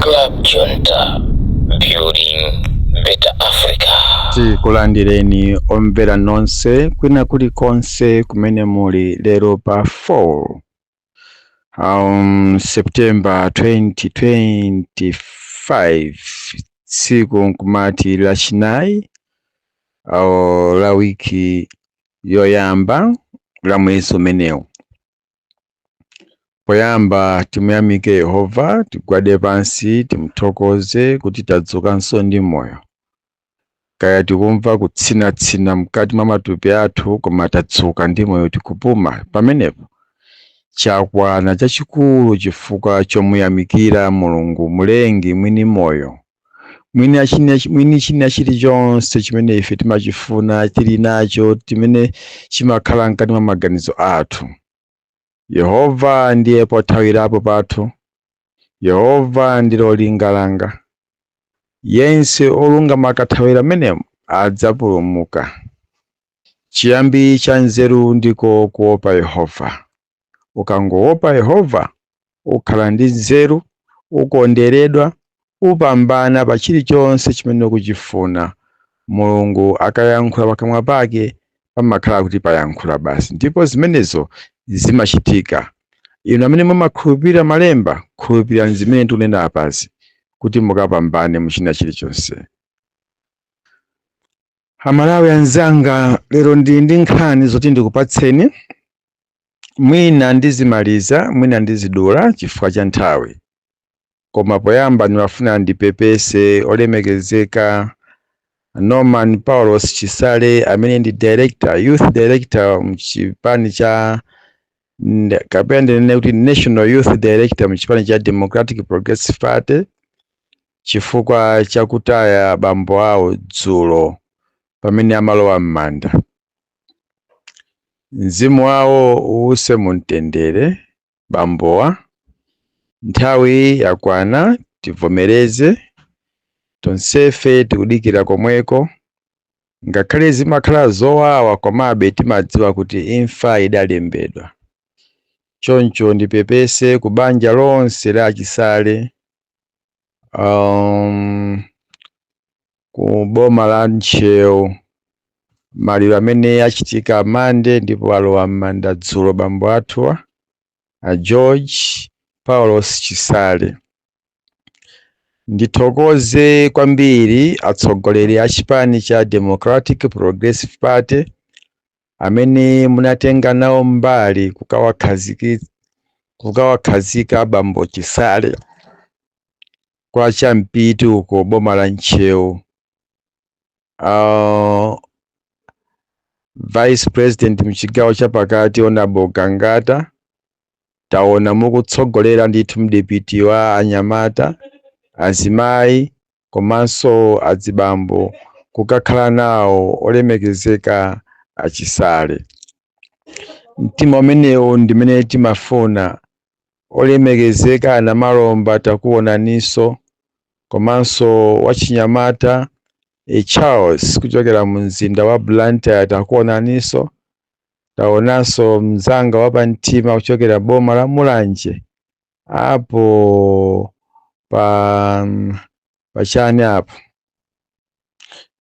Club Junta, building better Africa. Tikulandireni omvera nonse kwina kulikonse kumene muli lero pa 4 September 2025, tsiku nkumati lachinayi la wiki yoyamba la mwezi umenewu. Poyamba timuyamike Yehova, tigwade pansi timuthokoze kuti tadzukanso ndi moyo. Kaya tikumva kutsinatsina mkati mwa matupi athu, koma tadzuka ndi moyo, tikupuma, pamenepo chakwana chachikulu chifukwa chomuyamikira Mulungu Mulengi, mwini moyo, mwini china chilichonse chimene ife timachifuna, tili nacho, chimene chimakhala mkati mwa maganizo athu. Yehova ndiye pothawirapo pathu, Yehova ndilo linga langa. Yense olungama akathawira menemo adzapulumuka. Chiyambi cha nzeru ndiko kuopa Yehova. Ukangoopa Yehova, ukhala ndi nzeru, ukonderedwa, upambana pa chilichonse chimene ukuchifuna. Mulungu akayankhula, pakamwa pake pamakhala kuti payankhula basi, ndipo zimenezo zimachitika. Inu amene mumakhulupirira malemba, khulupirirani zimene tikunena apazi kuti mukapambane muchina chilichonse. Amalawi anzanga, lero ndili ndi nkhani zoti ndikupatseni. Mwina ndizimaliza, mwina ndizidula chifukwa cha nthawi, koma poyamba ndimafuna ndipepese olemekezeka Norman Paulos Chisale, amene ndi director, youth director mchipani cha kapena ndinene kuti national youth director mchipani cha Democratic Progressive Party, chifukwa chakutaya bambo awo dzulo pamene amalowa m'manda. Mzimu wawo uwuse mumtendere bambowa. Nthawi yakwana, tivomereze, tonsefe tikudikira komweko. Ngakhale zimakhala zowawa, komabe timadziwa kuti imfa idalembedwa. Choncho ndipepese ku banja lonse la Chisale ku boma la Ntcheu, maliro amene achitika Mande ndipo alowa m'manda dzulo bambo athuwa, a George Paulos Chisale. Ndithokoze kwambiri atsogoleri a chipani cha Democratic Progressive Party amene munatenga nawo mbali kukawakhazika bambo Chisale kwa Champiti uko, boma la Ntcheu. Vice President mchigawo chapakati, Honorable Gangata, taona mukutsogolera ndithu mdipiti wa anyamata, azimayi komanso azibambo kukakhala nawo olemekezeka Achisale. Mtima umenewu ndimene timafuna. Olemekezeka Anamalomba, takuonaninso, komanso wachinyamata Charles kuchokera mu mzinda wa Blantyre, takuonaninso. Taonanso mzanga wapamtima kuchokera boma la Mulanje apo pa pachani apo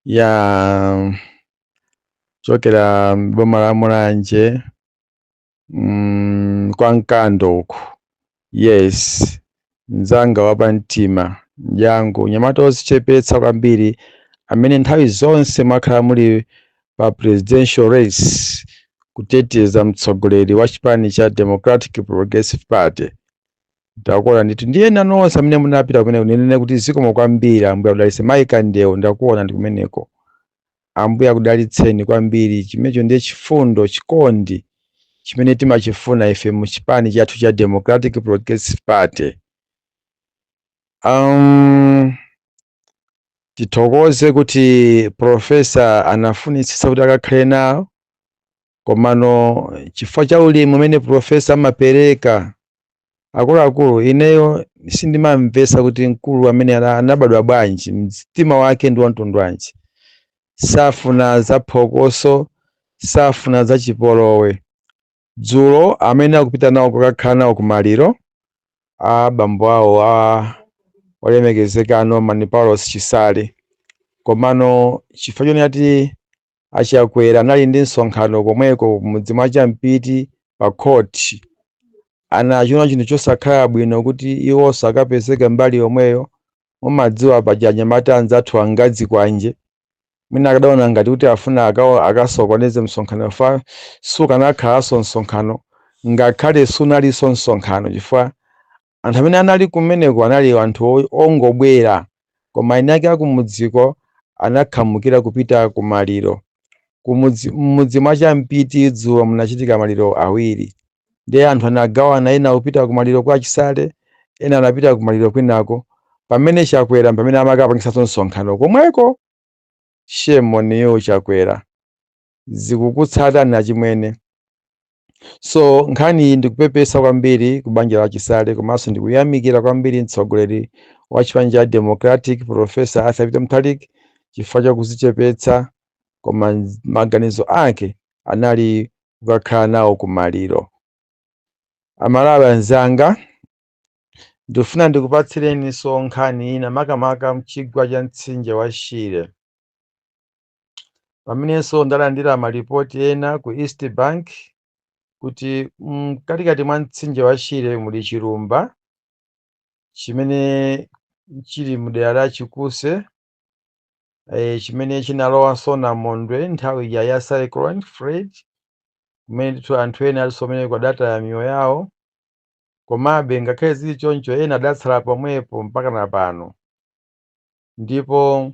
ya kuchokera boma la Mulanje, kwa Mkando uku, yes, mzanga wapamtima mjangu, nyamata ozichepetsa kwambiri, amene nthawi zonse mwakhala muli pa presidential race kuteteza mtsogoleri wa chipani cha Democratic Progressive Party, ndakuona ndithu. Ndiye nonse amene munapita kumeneko, ndinene kuti zikomo kwambiri, Ambuye akudalitse. Mayi Kandewo, ndakuona ndi kumeneko, Ambuye akudalitseni kwambiri. Chimenecho ndiye chifundo, chikondi chimene timachifuna ife mu chipani chathu cha Democratic Progressive Party. Tithokoze kuti professor anafunitsitsa kuti akakhale nawo, komano chifukwa cha ulemu umene professor amapereka, akuluakulu, ineyo sindimamvetsa kuti mkulu amene anabadwa bwanji, mtima wake ndi wamtundu wanji. Safuna zaphokoso, safuna zachipolowe. Dzulo amene akupita nawo kukakhala nawo kumaliro a bambo awo a Olemekezeka Norman Paulos Chisale. Komano chifukwa chonena aChakwera anali ndi msonkhano komweko mudzi mwa Champiti pa court, anachiona chinthu chosakhala bwino kuti iwonso akapezeke mbali yomweyo. Mumadziwa paja anyamata anzathu angadzi kwanje, mwina akadaona ngati kuti afuna akasokoneze msonkhano, fa sukanakhalanso msonkhano, ngakhale sunalinso msonkhano, chifukwa anthu amene anali kumeneko anali anthu ongobwera, koma eni ake akumudziko anakhamukira kupita kumaliro. M'mudzi mwa Champiti dzulo munachitika maliro awiri, ndiye anthu anagawana, ena kupita kumaliro kwa Chisale, ena anapita kumaliro kwinako, pamene Chakwera pamene amakapangisanso msonkhano komweko. Shame on you, Chakwera, zikukutsatani achimwene. So nkhani iyi ndikupepesa kwambiri ku banja la Chisale, komanso ndikuyamikira kwambiri mtsogoleri wa chipani cha Democratic, Professor Arthur Peter Mutharika, chifukwa chakuzichepetsa, koma maganizo ake anali kukakhala nawo kumaliro. Amalawi anzanga, ndifuna ndikupatsireninso nkhani ina, makamaka mchigwa cha mtsinje wa Shire, pamenenso ndalandira malipoti ena ku East Bank kuti mkatikati mwa mtsinje wa Shire muli chilumba chimene chili mudera la Chikuse, chimene chinalowanso namondwe nthawi ija ya Cyclone Fred, kumene ndithu anthu ena alinso kumene adataya miyoyo yawo. Komabe ngakhale zili choncho, ena adatsala pomwepo mpaka na pano. Ndipo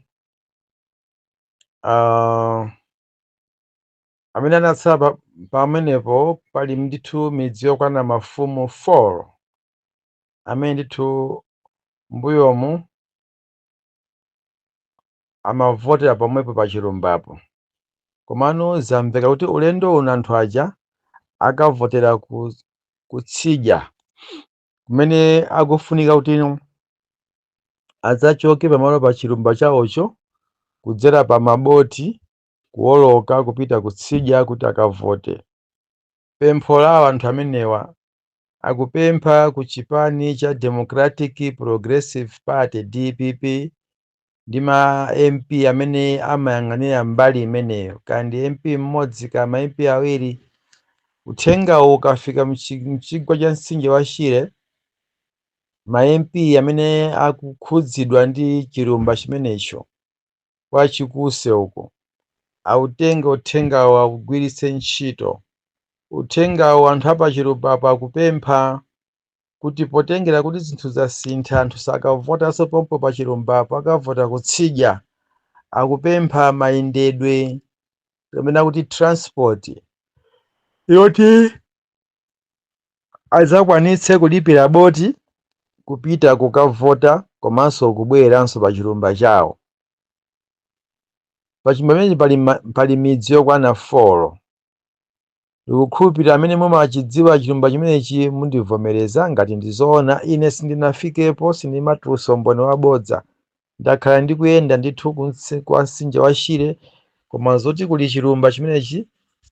amene anatsala pamenepo pali ndithu midzi yokwana mafumu 4 amene ndithu mbuyomu amavotera pomwepo pa chilumbapo. Komano zamveka kuti ulendo uno anthu aja akavotera kutsidya, kumene akufunika kuti adzachoke pamalo pa chilumba chawocho kudzera pa maboti kuwoloka kupita kutsidya kuti akavote. Pempho lawo anthu amenewa akupempha ku chipani cha Democratic Progressive Party, DPP, ndi ma MP amene amayang'anira mbali imeneyo, kandi MP mmodzi kama MP awiri, uthengawo ukafika mchigwa cha mtsinje wa Shire, ma MP amene akukhudzidwa ndi chilumba chimenecho kwa Chikuse uko autenge uthengawo, awugwiritse ntchito uthengawo. Anthu apachilumbapo akupempha kuti potengera kuti zinthu zasintha, anthu sakavotanso pompo pa chilumbapo, akavota kutsidya, akupempha mayendedwe kapena kuti transport yoti adzakwanitse kulipira boti kupita kukavota komanso kubwereranso pa chilumba chawo. Pa chilumba pamenechi pali midzi yokwana 4. Ndikukhulupirira amene mumachidziwa chilumba chimenechi mundivomereza ngati ndizoona. Ine sindinafikepo, sindimatulutsa umboni wabodza. Ndakhala ndikuyenda ndithu kwa mtsinje wa Shire, koma zoti kuli chilumba chimenechi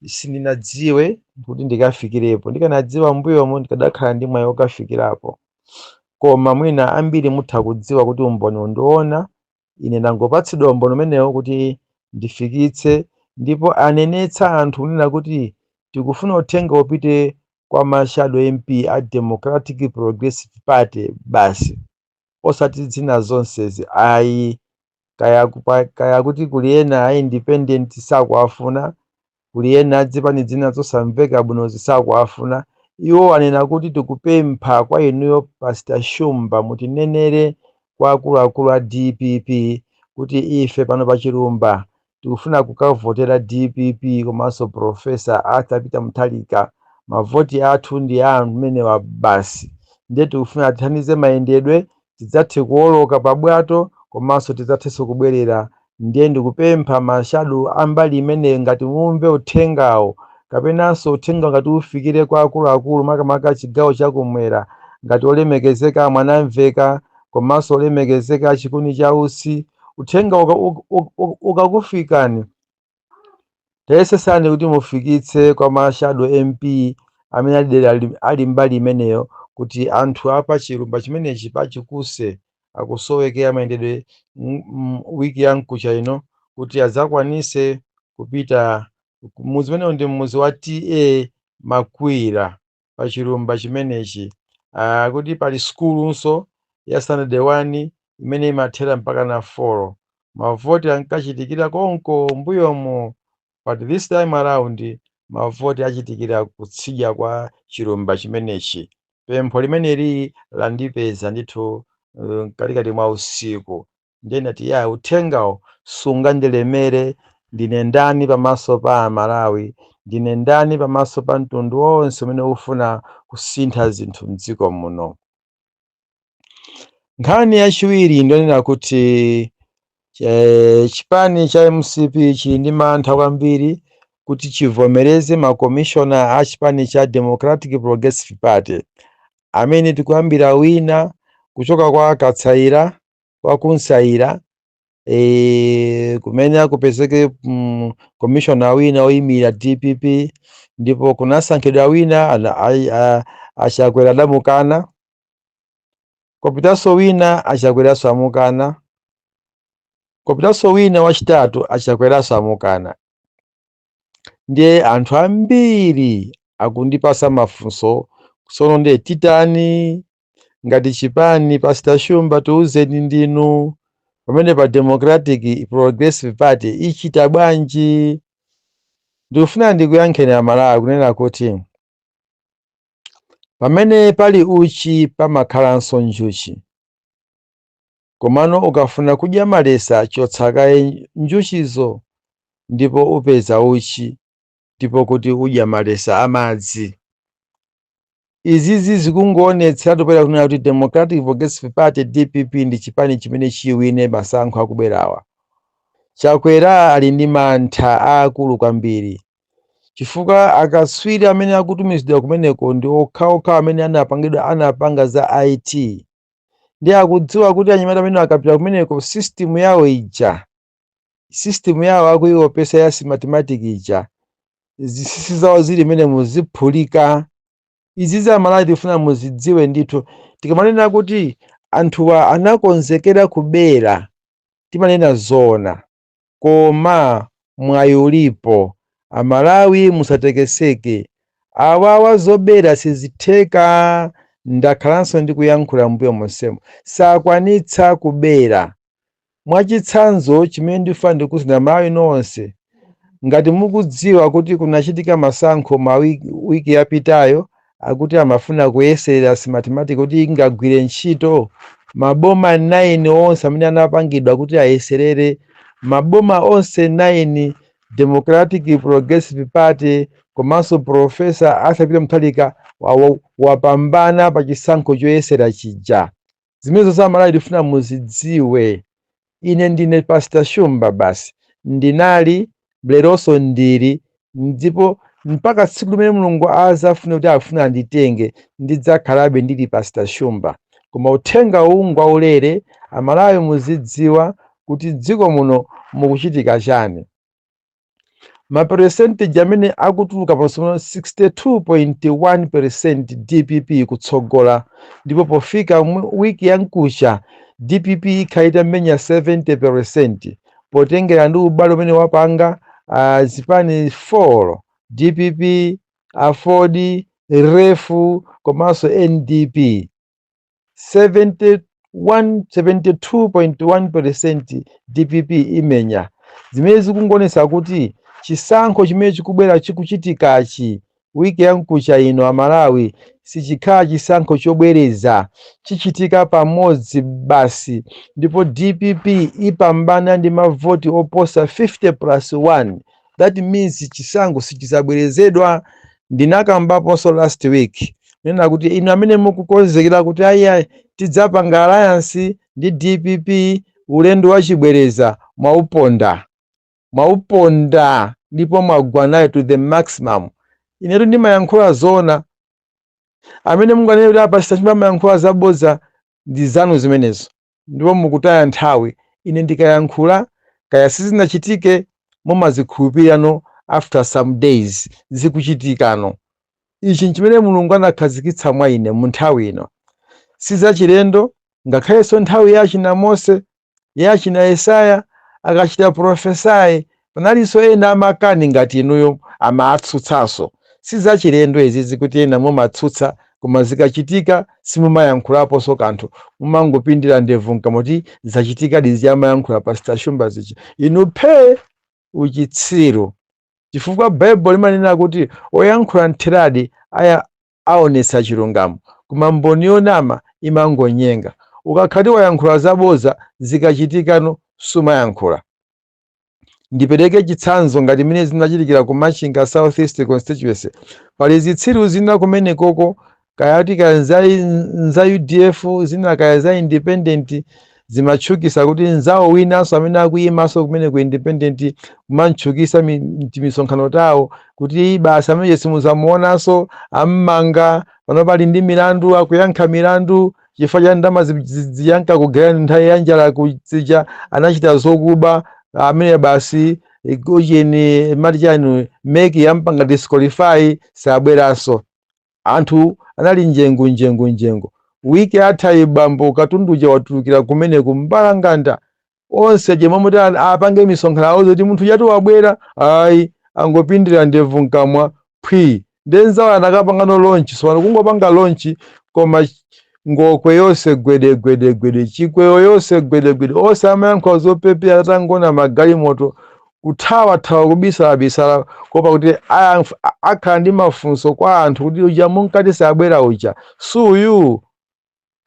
sindinadziwe kuti ndikafikirepo. Ndikanadziwa mbuyomu ndikadakhala ndi mwayi wokafikirapo, koma mwina ambiri mutha kudziwa kuti umboni undiona. Ine ndangopatsidwa umboni umenewo kuti ndifikitse, ndipo anenetsa anthu kunena kuti tikufuna uthenga upite kwa ma shadow MP a Democratic Progressive Party basi, osati zina zonsezi ayi. Kaya kuti kuli ena a independent sakuafuna, kuli ena adzipani zina zosamveka bwino zisakuafuna, iwo anena kuti tikupempha kwa inuyo Pastor Shumba, mutinenere kwa akuluakulu a DPP kuti ife pano pa chilumba tikufuna kukavotera DPP komanso Professor Arthur Peter Mutharika. Mavoti athu ndi a anthu amenewa basi. Ndiye tikufuna tithandize mayendedwe, tidzathe kuwoloka pa bwato komanso tidzathenso kubwerera. Ndiye ndikupempha ma shadow ambali imeneyo, ngati mumve uthengawo kapenanso uthenga ngati ufikire kwa akuluakulu, makamaka chigawo chakumwera, ngati olemekezeka Mwanamveka komanso olemekezeka Chikuni cha Usi, uthenga ukakufikani, tayesesani kuti mufikitse kwa ma shadow MP amene ali dera ali mbali imeneyo kuti anthu apa chilumba chimenechi pachikuse. Akusowekera mayendedwe wiki ya mkucha ino kuti adzakwanise kupita mudzi umenewu. Ndi mudzi wa T/A Makwira pa chilumba chimenechi. Kuti pali sukulunso ya standard 1 imene imathera mpaka na 4. Mavoti ankachitikira konko mbuyomo, but this time around mavoti achitikira kutsidya kwa chilumba chimenechi. Pempho limeneli landipeza ndithu mkatikati mwa usiku. Ndiye ndati ya uthengawo sungandilemere. Ndine ndani pamaso pa Amalawi? Ndine ndani pamaso pa mtundu wonse umene ufuna kusintha zinthu mdziko muno? Nkhani yachiwiri ndionena kuti chipani cha MCP chili ndi mantha kwambiri kuti chivomereze makomishona a chipani cha Democratic Progressive Party, amene tikuyambira wina kuchoka kwa Katsaira kwa Kunsaira, kumene akupezeke komishona wina oyimira DPP. Ndipo kunasankhidwa wina, Achakwera adamukana. Kopitanso wina, Achakweranso amukana. Kopitanso wina wachitatu, Achakweranso amukana. Ndiye anthu ambiri akundipasa mafunso: tsono ndiye titani ngati chipani? Pastor Shumba, tiuzeni ndinu pamene pa Democratic Progressive Party ichita bwanji? Ndikufuna ndikuyankheni Amalawi kunena kuti pamene pali uchi pamakhalanso njuchi. Komano ukafuna kudya malesa, chotsa kaye njuchizo ndipo upeza uchi, ndipo kuti udya malesa amadzi. Izizi zikungoonetseratu poyera kunena kuti Democratic Progressive Party, DPP, ndi chipani chimene chiwine masankho akubwerawa. Chakwera ali ndi mantha aakulu kwambiri chifukwa akatswiri amene akutumizidwa kumeneko ndi okhaokha amene anapangidwa, anapanga za IT, ndi akudziwa kuti anyamata amene akapita kumeneko, system yawo ija, system yawo akuiopesa ya Smartmatic ija, zinsinsi zawo zili imene muziphulika. Izi Zamalawi tifuna muzidziwe ndithu. Tikamanena kuti anthuwa anakonzekera kubera, timanena zona, koma mwayi ulipo. Amalawi, musatekeseke. Awawa zobera sizitheka. Ndakhalanso ndikuyankhula mbuyo monsemo, sakwanitsa kubera. Mwachitsanzo chimene ndifuna ndikuuzeni Malawi nonse, ngati mukudziwa kuti kunachitika masankho ma wiki yapitayo, akuti amafuna kuyeserera Smartmatic kuti ingagwire ntchito. Maboma 9 onse amene anapangidwa kuti ayeserere, maboma onse 9, Democratic Progressive Party komanso Professor Arthur Peter Mutharika wapambana pa chisankho choyesera chija. Zimenezo Zamalawi tifuna muzidziwe. Ine ndine Pastor Shumba basi, ndinali, leronso ndili, ndipo mpaka tsiku limene Mulungu azafune kuti afuna anditenge, ndidzakhalabe ndili Pastor Shumba. Koma uthenga uwu ngwaulere. Amalawi, muzidziwa kuti dziko muno mukuchitika chani. Ma percentage amene akutuluka pano, 62.1% DPP kutsogola, ndipo pofika wiki ya mkucha DPP ikhala itamenya 70%, potengera ndi ubale umene wapanga zipani 4, DPP, AFORD, REF komanso NDP. 71 72.1% DPP imenya, zimene zikungonesa kuti chisankho chimene chikubwera, chikuchitikachi wiki ya mkucha ino, Amalawi, sichikhala chisankho chobwereza, chichitika pamodzi basi, ndipo DPP ipambana ndi mavoti oposa 50 plus 1. That means chisankho sichizabwerezedwa. Ndinakambaponso last week nena kuti inu amene mukukonzekera kuti ayi, tidzapanga alliance ndi DPP ulendo wachibwereza, mwauponda, mwauponda ndipo mwagwa nayo to the maximum. Inetu ndimayankhula zona. Amene munganene kuti apasita Shumba amayankhula zabodza, ndi zanu zimenezo ndipo mukutaya nthawi. Ine ndikayankhula, kaya sizinachitike, mumazikhulupirano after some days zikuchitikano. Ichi nchimene Mulungu anakhazikitsa mwa ine mu nthawi ino. Sizachilendo. Ngakhalenso nthawi yachina Mose, yachina Yesaya, akachita prophesy, panalinso ena amakani ngati inuyo amatsutsanso. Sizachilendo izizi kuti ena mumatsutsa, koma zikachitika simumayankhulaponso kanthu, mumangopindira ndevu nkamoti zachitika dizi amayankhula Pastor Shumba zichi. Inu phe, uchitsiru, chifukwa Baibulo limanena kuti oyankhula ntheradi aya aonetsa chilungamo, koma mboni yonama imangonyenga. Ukakhati wayankhula zaboza, zikachitikano sumayankhula. Ndipereke chitsanzo ngati mmene zinachitikira ku Machinga South East Constituency. Pali zitsiru zina kumenekoko, kayati kaya nza UDF, zina kaya za independent, zimatchukisa kuti nzawo winanso amene akuyimanso kumene ku independent, kumantchukisa timisonkhano tawo kuti basi amene simuzamuonanso, ammanga, pano pali ndi milandu, akuyankha milandu chifukwa cha ndalama ziyanka kugaya nthawi ya njala kuzija, anachita zokuba amene basi ucheni mati chani, MEC yampanga disqualify, sabweranso. Anthu anali njengu njengu njengu. Wiki athayi bambo katunduja watulukira kumene kumbalanganda onse jemwe muti apange misonkhano awo kuti munthu chati wabwera, ayi, angopindira ndevu mkamwa phwi. Ndenzawo anakapanga no launch, so kungopanga launch, koma ngokwe yonse gwede gwede gwede, chikweyo yonse gwede gwede, onse amayankhula zopepera atangona magalimoto kuthawathawa, kubisalabisala, kopa kuti akhala ndi mafunso kwa anthu kuti uja munkati sabwera uja suyu.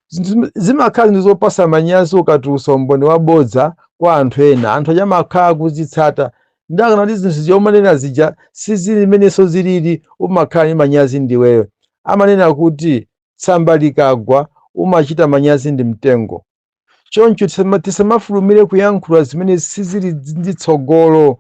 Zinthu zimakhala zinthu zopasa manyazi ukatulutsa umboni wabodza kwa anthu ena, anthu aja amakhala kuzitsata. Ndakana kuti zinthu ziomanena zija sizili mmenenso zilili, umakhala ndi manyazi ndiweyo. Amanena kuti tsamba likagwa umachita manyazi ndi mtengo. Choncho tisamafulumire kuyankhula zimene sizili ndi tsogolo,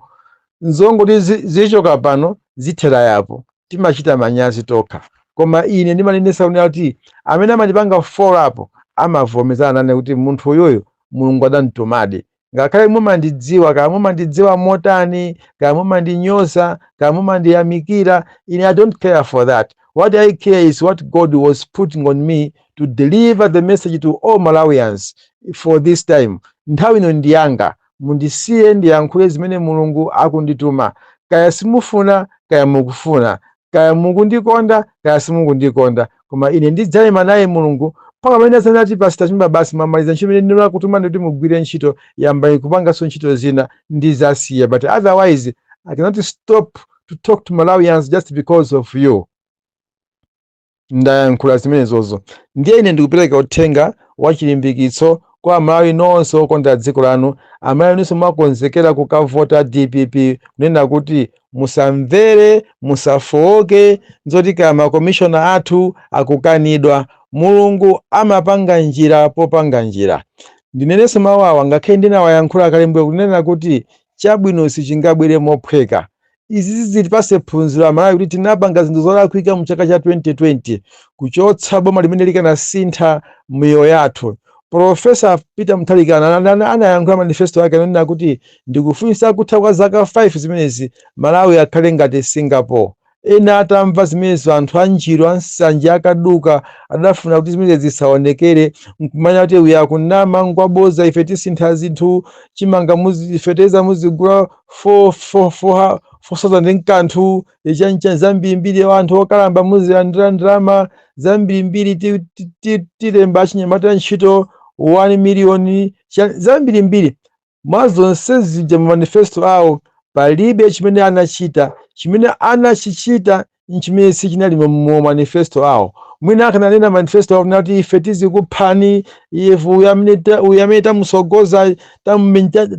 nzongoti zichoka pano zithera yapo, timachita manyazi tokha. Koma ine ndimanenesa kunena kuti amene amandipanga follow up amavomerezana nane kuti munthu uyuyu Mulungu adamtumadi. Ngakhale mumandidziwa, kaya mumandidziwa motani, kaya mumandinyoza, kaya mumandiyamikira, ine I don't care for that. What I care is what God was putting on me to deliver the message to all Malawians for this time. Nthawi ino ndiyanga, mundisiye ndiyankhule zimene Mulungu akundituma, kaya simufuna, kaya mukufuna, kaya mukundikonda, kaya simukundikonda, koma ine ndidzayima naye Mulungu mpaka pamene azanati, "Pastor Shumba, basi, mwamaliza ntchito imene ndinakutuma kuti mugwire ntchito, yambani kupanganso ntchito zina," ndizasiya. But otherwise I cannot stop to talk to Malawians just because of you. Ndayankhula zimenezozo. Ndiye ine ndikupereka uthenga wa chilimbikitso kwa Amalawi nonse okonda dziko lanu, Amalawi nonse mwakonzekera kukavota DPP, kunena kuti musamvere, musafowoke nzoti kaya makomishona athu akukanidwa. Mulungu amapanga njira popanga njira. Ndinenenso mawu awa, ngakhale ndinawayankhula kale mbuyo, kunena kuti chabwino sichingabwere mophweka. Izi zitipase phunziro Amalawi kuti tinapanga zinthu zolakwika mu chaka cha 2020, kuchotsa boma limene likanasintha miyoyo yathu. Professor Peter Mutharika anayankhula manifesto ake, ananena kuti ndikufunsa kutha kwa zaka 5 zimenezi Malawi akhale ngati Singapore. Ena atamva zimenezo, anthu anjiro, ansanje, akaduka, adafuna kuti zimenezi zisaonekere, nkumanya kuti uyu akunama, ngwaboza, ife tisintha zinthu, chimanga fetereza muzigula 4 4,000 nkanthu chancha, zambirimbiri, anthu okalamba muzilandira ndalama zambirimbiri, tilemba achinyamata ntchito 1 miliyoni, zambirimbiri. Mwa zonse zija mu manifesto awo palibe chimene anachita. Chimene anachichita nchimene sichinali mu manifesto awo. Mwina akananena manifesto awo kuti ife tizikuphani, ife uyu amene tamusogoza,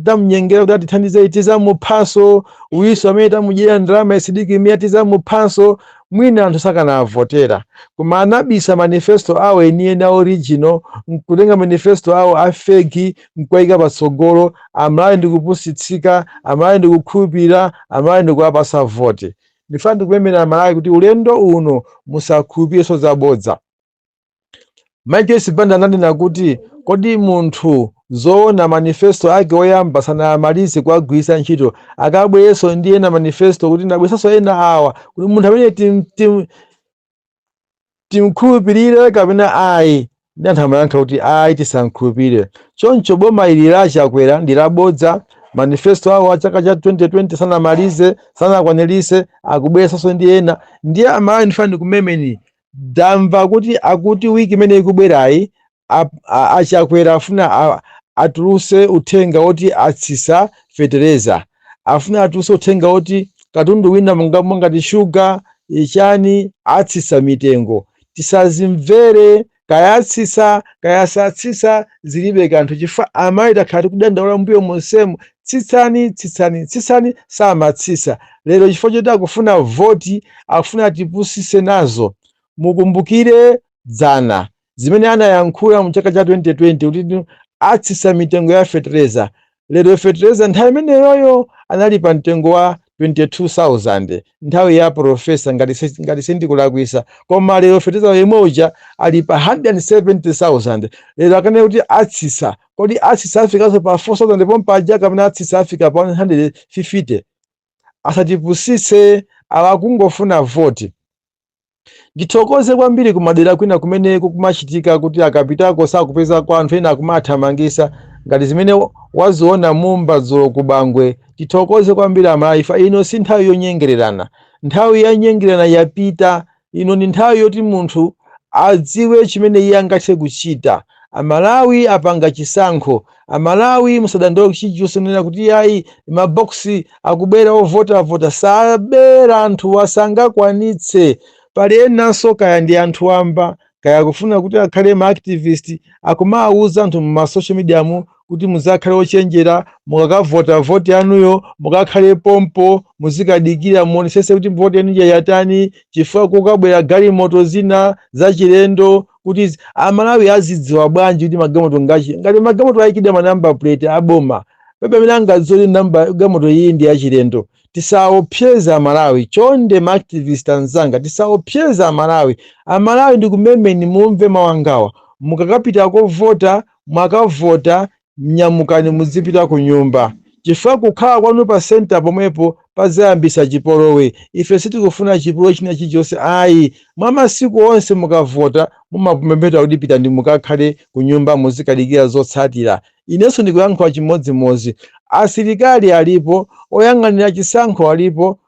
tamunyengera kuti atithandize, tizamuphanso, uyinso amene tamudyera ndalama isidiki miya tizamuphanso, mwina anthu sakanavotera. Koma anabisa manifesto awo enieni a original, nkutenga manifesto awo a fake nkuwayika patsogolo. Amalawi ndikupusitsika, Amalawi ndikukhulupirira, Amalawi ndikuwapasa vote. Ndifuna ndikupemphera Amalawi kuti ulendo uno musakhulupirenso zabodza. Michael Banda ananena kuti kodi munthu zoona manifesto ake oyamba sanamalize kuwagwiritsa ntchito, akabwerenso ndi ena manifesto kuti ndabweresanso ena awa, kuti munthu amene timkhulupirire kapena ayi? Ndi anthu amayankha kuti ayi, tisankhulupirire. Choncho boma ili la Chakwera ndi labodza. Manifesto awo a chaka cha 2020 sanamalize, sanakwanirise, akubweresanso ndi ena. Ndiye Amalawi, ndifuna ndikumemeni. Ndamva kuti akuti wiki imene ikubwerayi aChakwera afuna atuluse uthenga woti atsisa fetereza, afuna atuluse uthenga woti katundu wina monga ngati shuga, chani, atsisa mitengo. Tisazimvere. Kaya atsisa, kaya satsisa, zilibe kanthu, chifukwa amayi takhala tikudandaula mbuyo monsemu, "Tsitsani, tsitsani, tsitsani," samatsisa. Lero chifukwa choti akufuna voti, akufuna atipusise nazo. Mukumbukire dzana zimene anayankhula mu chaka cha 2020 kuti atsisa mitengo ya fetereza. Lero fetereza nthawi imeneyoyo anali pa mtengo wa 22,000 nthawi ya profesa, ngati sindikulakwisa, koma lero fetereza yemwe uja ali pa 170,000. Lero akanena kuti atsisa, kodi atsisa afikanso pa 4,000 pompaja, kapena atsisa afika pa 150? Asatipusitse awa, kungofuna voti. Ndithokoze kwambiri kumadera kwina kumene kumachitika kuti akapitako sakupeza kwa anthu ena, akumathamangisa, ngati zimene waziona Mumba dzulo ku Bangwe. Tithokoze kwambiri Amalawi. Ino si nthawi yonyengererana, nthawi yanyengererana yapita. Ino ndi nthawi yoti munthu adziwe chimene iye angathe kuchita. Amalawi apanga chisankho. Amalawi, musadandaule chilichonse nena kuti ayi, maboksi akubwera, ovotavota sabera, anthu asangakwanitse. Pali enanso, kaya ndi anthu wamba, kaya kufuna kuti akhale ma activist, akumawuza anthu mu social media mu kuti muzakhale ochenjera mukakavota voti yanuyo, mukakhale pompo, muzikadikira, muonesese kuti voti yanu yatani, chifukwa kukabwera galimoto zina zachilendo. Kuti Amalawi azidziwa bwanji kuti magalimoto ngachi, ngati magalimoto ayikidwa ma number plate aboma? Pebe amene angadziwe kuti namba galimoto iyi ndi yachilendo? Tisaopseza Amalawi chonde. Ma activist anzanga, tisaopseza Amalawi. Amalawi, ndikumemeni mumve mawangawa. Mukakapita kovota, mwakavota, mnyamukani muzipita ku nyumba, chifukwa kukhala kwanu pa center pomwepo pazayambisa chipolowe. Ife sitikufuna chipolowe china chilichonse ayi. Mwa masiku onse mukavota mumapemphera kuti pitani mukakhale ku nyumba, muzikadikira zotsatira. Inenso ndikuyankhula chimodzimodzi. Asilikali alipo, oyang'anira chisankho alipo,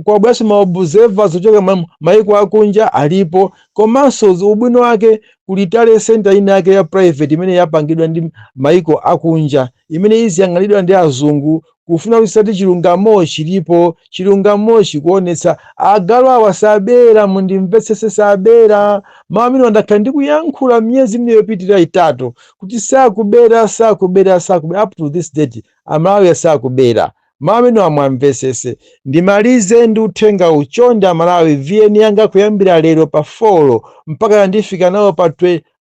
kwabweranso ma observers kuchoka maiko akunja alipo. Komanso ubwino wake kuli tally center ina yake ya private imene yapangidwa ndi maiko akunja, imene iziyang'anidwa ndi azungu, kufuna kuti chilungamo chilipo, chilungamo chikuonetsa. Agalu awa sabera, mundimvetsese, sabera. Mawu amene ndakhala ndikuyankhula miyezi imene yopitirira 3 kuti sakubera, sakubera, sakubera, up to this date Amalawi sakubera. Mawu amene amwamvesese. Ndimalize ndi uthenga uchonde Amalawi. VN yanga kuyambira lero pa 4 mpaka ndifika nawo pa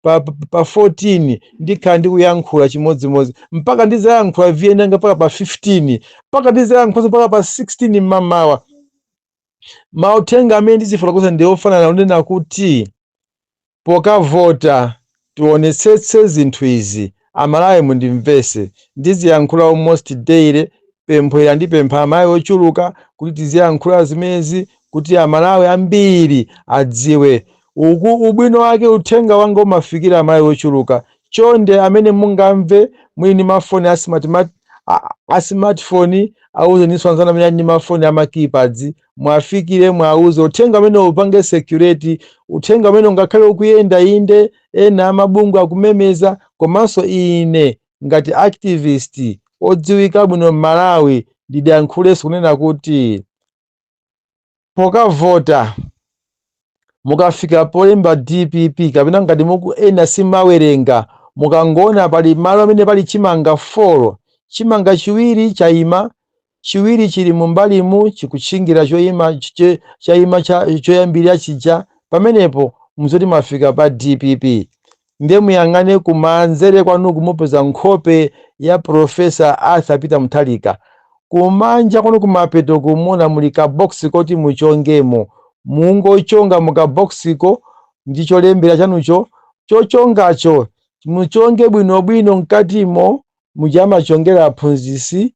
14, ndikhala ndikuyankhula chimodzimodzi mpaka ndizayankhula VN yanga mpaka pa 15, mpaka ndizayankhulanso mpaka pa 16 mmamawa. Mauthenga amene ndizifotokoza ndi ofanana, kunena kuti pokavota tionetsetse zinthu izi. Amalawi, mundimvese, ndiziyankhula almost daily. Pemphera ndipempha Amalawi ochuluka kuti tiziyankhula zimenezi, kuti Amalawi ambiri adziwe. Uku ubwino wake uthenga wanga umafikira Amalawi ochuluka. Chonde, amene mungamve, muli ndi mafoni a smartphone, auzeninso anzanu amene ali ndi mafoni ama keypads, mwafikire, mwauze uthenga amene upange security. Uthenga amene ungakhale ukuyenda, inde, ena amabungwe akumemeza, komanso ine ngati activist odziwika bwino m'Malawi ndidayankhulenso kunena kuti pokavota mukafika polemba DPP, kapena ngati muku ena simawerenga, mukangona pali malo amene pali chimanga 4, chimanga chiwiri chayima, chiwiri chili mumbalimu chikutchingira choyima chayima choyambirira chija, pamenepo muzoti mwafika pa DPP. Ndiye muyang'ane kumanzere kwanu, kumupeza nkhope ya Profesa Arthur Peter Mutharika. Kumanja kwanu kumapeto kumona muli kaboksi koti muchongemo. Mungochonga mukaboksiko ndi cholembera chanucho, chochongacho muchonge bwinobwino mkatimo muchamachongera aphunzitsi.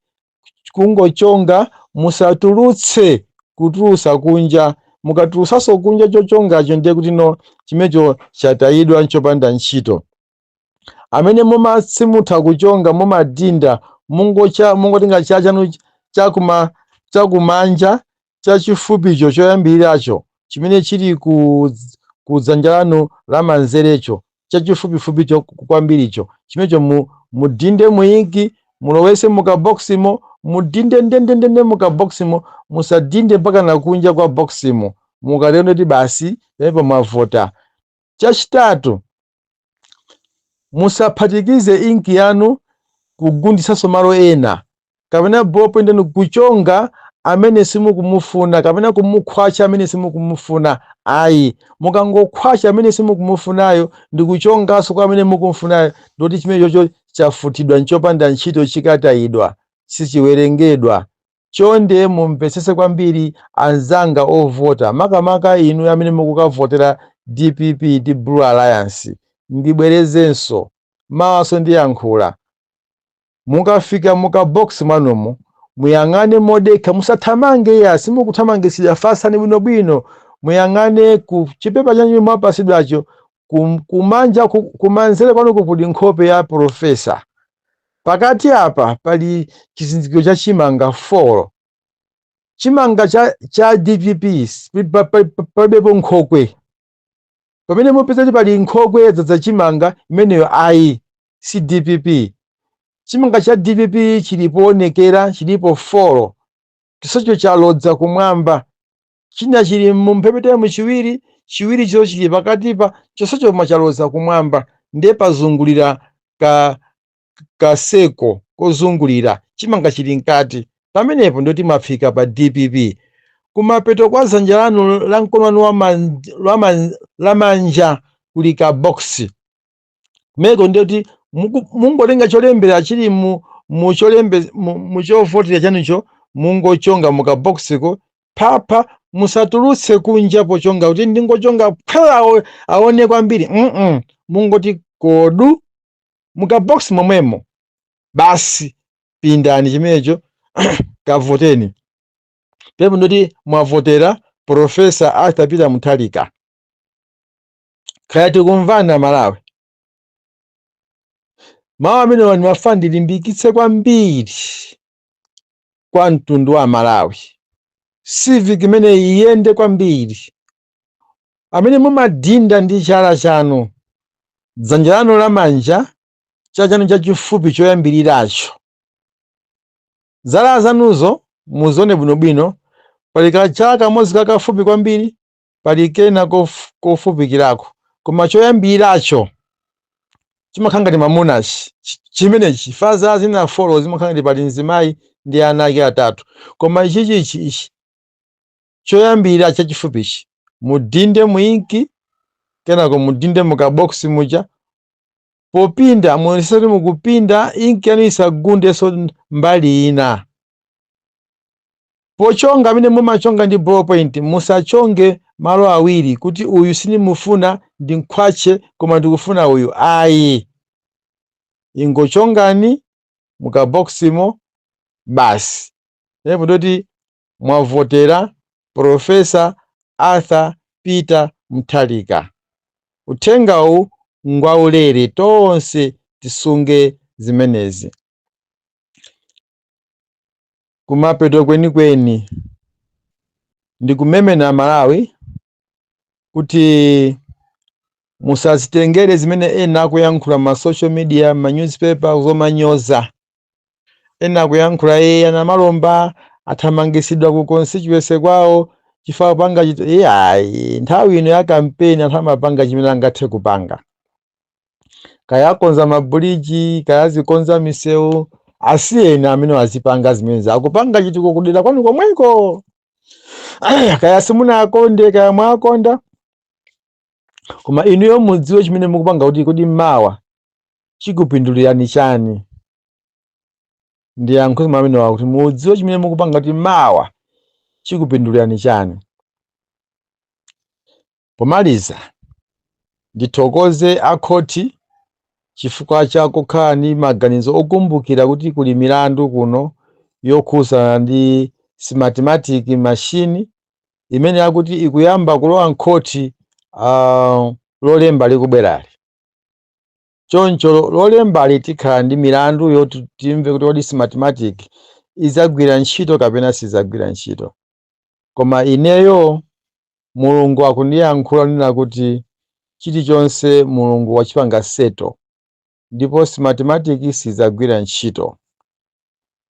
Kungochonga, musatulutse, kutulusa kunja. Mukatulusaso kunja chochongacho, ndiye kuti no, chimenecho chatayidwa, nchopanda ntchito. Amene simutha kuchonga, mumadinda, mungocha mungotenga chala chanu chakumanja chachifupicho choyambiriracho chimene chili ku dzanja lanu lamanzerecho, chachifupifupicho kwambiricho, chimenecho mudinde muinki, mulowese mukaboximo, mudinde ndendendende mukaboximo, musadinde mpaka nakunja kwa boximo. Mukatero ndoti basi, pamenepo mwavota. Chachitatu, musaphatikize inki yanu kugundisanso malo ena kapena ballpoint yanu kuchonga amene simukumufuna kapena kumukhwacha amene simukumufuna. Ayi, mukangokhwacha amene simukumufunayo ndi kuchonganso kwa amene mukumfunayo, ndoti chimene chocho chafutidwa, nchopanda ntchito, chikatayidwa, sichiwerengedwa. Chonde mumvetsese kwambiri, anzanga ovota, makamaka inu amene mukukavotera DPP ndi Blue Alliance. Ndibwerezenso, mawaso ndiyankhula. Mukafika muka box mwanumo, muyang'ane modekha, musathamange ya, simukuthamangisidwa, fasani bwinobwino, muyang'ane ku chipepa chanyu mwapasidwacho. Kumanja kumanzere kwanuko kuli nkhope ya profesa, pakati apa pali chizindikiro cha chimanga 4, chimanga cha DPP palibepo nkhokwe. Pamene mupeza kuti pali nkhokwe yadzaza chimanga, imeneyo ayi, si DPP. Chimanga cha DPP chilipoonekera, chilipo 4, chisocho chalodza kumwamba, china chili mumphepete muchiwiri, chiwiri cho chili pakatipa, chonsecho koma chalodza kumwamba, ndiye pazungulira ka kaseko kozungulira, chimanga chili mkati. Pamenepo ndoti mwafika pa DPP. Kumapeto kwa dzanja lanu la mkono wanu lamanja kuli ka box kumeko, ndiyoti mungotenga cholembera chili mu cholembe mu chovotera chanucho, mungochonga muka boxiko phapha, musatulutse kunja pochonga kuti ndingochonga khala aone kwambiri. Mungoti kodu muka box momwemo basi, pindani chimenecho, kavoteni. Pepo ndoti mwavotera Profesa Arthur Peter Mutharika. Kaya tikumvana, Malawi? Mawu amenewa ndimafuna ndilimbikitse kwambiri kwa mtundu wa Malawi, civic imene iyende kwambiri. Amene mumadinda ndi chala chanu, dzanja lanu lamanja, chala chanu chachifupi choyambiriracho, zala zanuzo muzione bwinobwino, pali kachala kamodzi kakafupi kwambiri, pali kena kofupikirako, koma choyambiriracho chimakhala ngati mamunachi chimenechi. Faza zina 4 zimakhala ngati pali mzimayi ndi ana ake atatu, koma ichichichi ichi choyambirira chachifupichi, mudinde muinki, kenako mudinde mukaboksi muja. Popinda muonese kuti mukupinda, inki yanu isagundenso mbali ina. Pochonga, amene mumachonga ndi ballpoint, musachonge malo awiri kuti uyu sindimufuna ndinkhwache koma ndikufuna uyu. Ayi, ingochongani mukaboximo basi, ndipo ndoti mwavotera Profesa Arthur Peter Mutharika. Uthengawu ngwaulere, tonse tisunge zimenezi. Kumapeto kwenikweni, ndikumemena Malawi kuti musazitengere zimene ena akuyankhula ma social media, ma newspaper, zomanyoza. Ena akuyankhula, iye anamalomba athamangisidwa ku constituency kwawo chifukwa kupanga chito. Iyayi, nthawi ino ya kampeni anthu amapanga chimene angathe kupanga, kaya akonza mabuliji, kaya azikonza misewu, asiyeni amene azipanga zimenezi, akupanga chituko kudera kwanu komweko. Kaya simunakonde, kaya mwakonda, koma inuyo mudziwe chimene mukupanga kuti kodi mawa chikupindulirani chani. Ndiyankho amene wakuti mudziwe chimene mukupanga kuti mawa chikupindulirani chani. Pomaliza, ndithokoze akhoti chifukwa cha kukhala ndi maganizo okumbukira kuti kuli milandu kuno yokhuzana ndi Smartmatic machine. Imene akuti ikuyamba kulowa mkhoti Lolemba likubwerali. Choncho Lolembali tikhala ndi milandu yoti timve kuti kodi Smartmatic izagwira ntchito kapena sizagwira ntchito. Koma ineyo Mulungu akundiyankhula nena kuti chilichonse Mulungu wachipanga settle, ndipo Smartmatic sizagwira ntchito.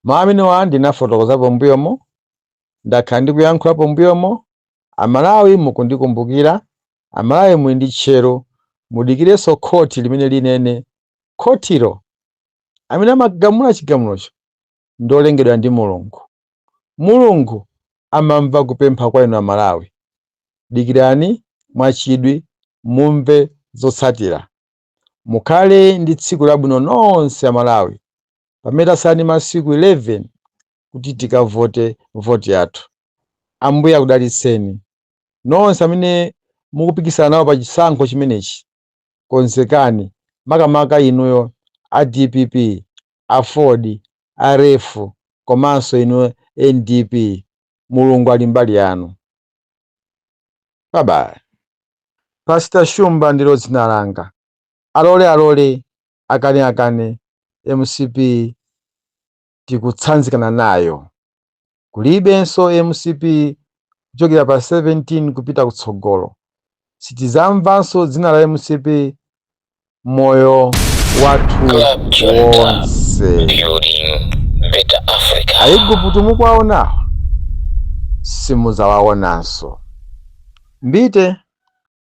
Mawu amenewa ndinafotokozapo mbuyomo, ndakhala ndikuyankhulapo mbuyomo. Amalawi mukundikumbukira, Amalawi muli ndi tcheru, mudikirenso khoti limene linene. Khotilo amene amagamula chigamulocho ndolengedwa ndi Mulungu. Mulungu amamva kupempha kwa inu Amalawi. Dikirani mwachidwi mumve zotsatira. Mukhale ndi tsiku labwino nonse Amalawi, pamene tasala ndi masiku 11 kuti tikavote voti yathu. Ambuye akudalitseni nonse amene mukupikisana nawo pa chisankho chimenechi. Konzekani, makamaka inuyo a DPP, a Ford, a REF komanso inu NDP. Mulungu ali mbali yanu. Bye bye. Pastor Shumba ndilo dzina langa. Alole alole, akane akane, MCP tikutsanzikana nayo. Kulibenso MCP kuchokera pa 17 kupita kutsogolo. Sitizamvanso dzina la MCP moyo wathu Club Junta, wonse. Building Better Africa. Aigupto mukuwaonawa simudzawaonanso. Mbite.